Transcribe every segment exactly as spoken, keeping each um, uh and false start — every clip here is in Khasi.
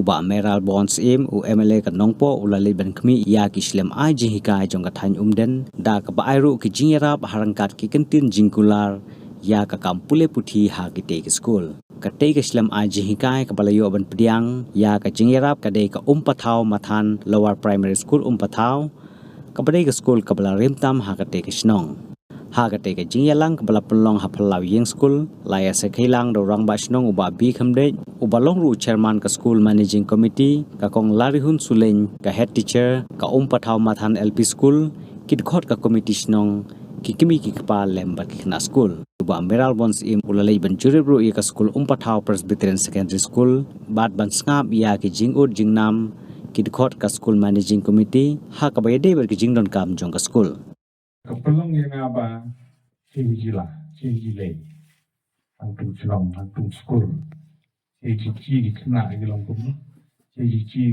U Bah Mayralborn Syiem, u M L A ka Nongpoh, u la leit ban khmih ïa ki shlem ai jinghikai jong ka thaiñ Umden, da kaba ai ruh ki jingïarap ha ryngkat ki kyntien jingkular ïa ka kam pule puthi ha kitei ki skul. Katei ka shlem ai jinghikai kaba la ïoh ban pdiang ïa ka jingïarap ka dei ka Umpathaw Mathan Lower Primary School Umpathaw, kaba dei ka skul kaba la rim tam ha katei ka shnong. Ha katei ka jingïalang kaba la pynlong ha phyllaw ïing skul, la ïa sakhi lang da u Rangbah Shnong u Bah B Khymdeit, uba long ruh u chairman ka school managing committee, ka Kong Larihun Sulein, ka head teacher ka Umpathaw Mathan L P School, ki dkhot ka committee shnong, ki kmie ki kpa lem bad ki khynnah skul. U Bah Mayralborn Syiem u la leit ban jurip ruh ïa ka skul Umpathaw Presbyterian Secondary School, bad ban sngap ïa ki jingud jingnam ki dkhot ka school managing committee, ha kaba ïadei bad ki jingdonkam jong ka skul. Ka pynlong ïa nga ba, shi jila, shi jilei. Hangtum shnong, hangtum skul. Shi ji ki khynnah ki long kumno. Shi ji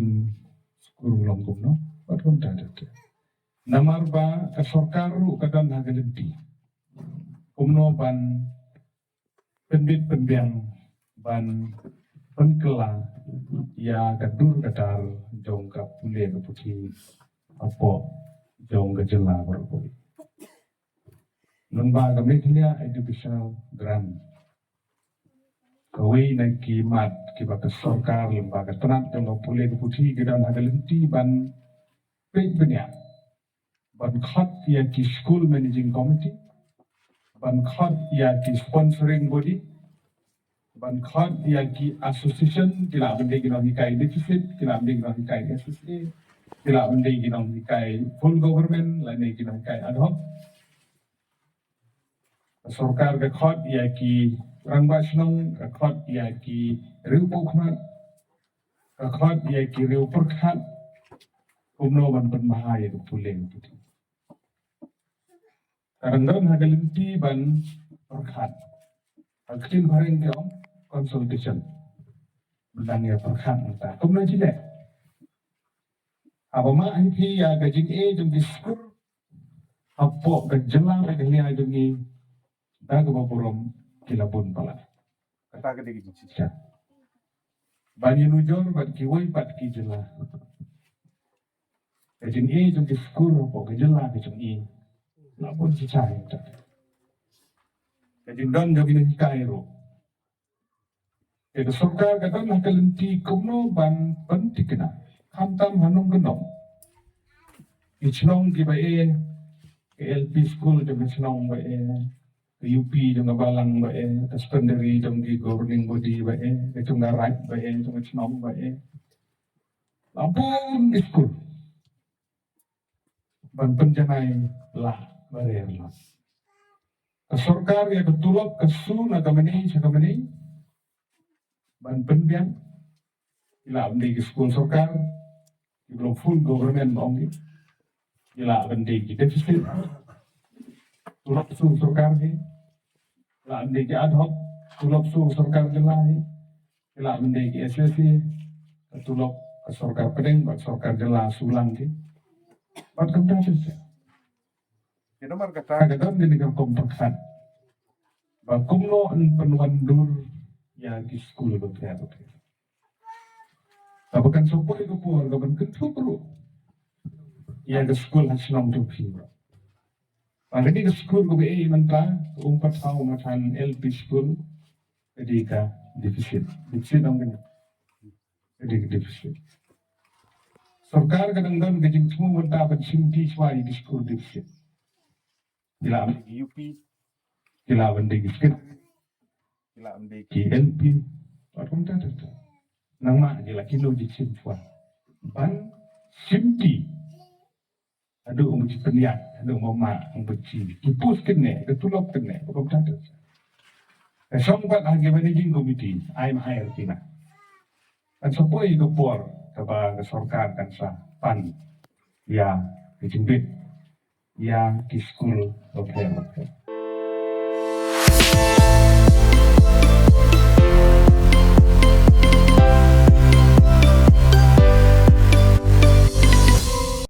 skul long kumno. Wat kumta te. Namar ba ka sorkar ruh ka don ha ka lynti kumno ban pynbit pynbiang ban pynkylla ïa ka dur ka tar jong ka pule ka puthi hapoh jong ka jylla baroh kawei. Lyngba ka Meghalaya Educational Grant, kawei na ki mat kiba ka sorkar lyngba ka tnat jong ka pule ka puthi ki don ha ka lynti ban peit bniah, ban khot ïa ki school managing committee, ban khot ïa ki sponsoring body, ban khot ïa ki association, ki lah ban dei ki nonghikai deficit, ki lah ban dei ki nonghikai S S A, ki lah ban dei ki nonghikai full government, lane ki nonghikai ad hoc. Ka sorkar ka khot ïa ki rangbah shnong, ka khot ïa ki riewpawkhmat, ka khot ïa ki riewpyrkhat, kumno ban pynbha ïa ka pule ka puthi. Ka dang don ha ka lynti ban pyrkhat. Ha ka ktien phareng ki ong consultation. Ban dang ïa pyrkhat mynta. Kumno jingeh. Haba mah hi phi ïa ka jingeh jong ki skul hapoh ka jylla Meghalaya jong ngi, da kaba burom ki la bun palat. Kata ka dei ka jingshisha. Ban ïanujor bad kiwei pat ki jylla. Ka jingeh jong ki skul hapoh ka jylla ka jong ngi la bun shisha ïa kata. Ka jingdon jong ki nonghikai ruh. Te ka sorkar ka don ha ka lynti kumno ban pynthikna. Khamtam ha nongkyndong. Ki shnong kiba eh, ka L P school jong ka shnong ba eh, ka U P jong ka balang ba eh, ka secondary jong ki governing body ba eh, ka jong ka raij ba eh, jong ka shnong ba eh. La bun ki skul ban pynjanai la baroh la. Ka sorkar ïa ka tulop ka su na ka mane sha ka mane ban pynbiang. Ki lah ban dei ki skul sorkar, ki long full government ba ong ki. Ki lah ban dei ki deficit, tulop su sorkar ki. Ki lah ban dei ki ad hoc, tulop su sorkar jylla ki. Ki lah ban dei ki S S A, ka tulop ka sorkar pdeng bad sorkar jylla su lang ki. Bad kumta te. Ki namar kata ka don kane ka rukom pyrkhat ba kumno yn pynwandur ïa ki skul bapher bapher. Kaba kan sa poi ka por kaban kynthup ruh ïa ka skul ha shnong jong phi. Ba kane ka skul kaba eh mynta, ka Umpathaw Mathan L P School, ka dei ka deficit. Deficit ong kane. Ka dei ka deficit. Sorkar ka dang don ka jingthmu mynta ban shimti shuwa ïa ki skul deficit. Ki lah ban dei ki U P, ki lah ban dei ki secondary, ki lah ban dei ki L P. Wat kumta te. Nangma ki lah kino jingshim shuwa ban shimti. Haduh ong ba ki pynïaid, haduh ong ba ma, ong ba ki, ki post kane, ka tulop kane, ba kumta te. Ka shong pat ha ki managing committee, ai ma ai ruh kine. Kan sa poi ka por kaba ka sorkar kan sa pan ïa ka jingbit ïa ki skul bapher bapher.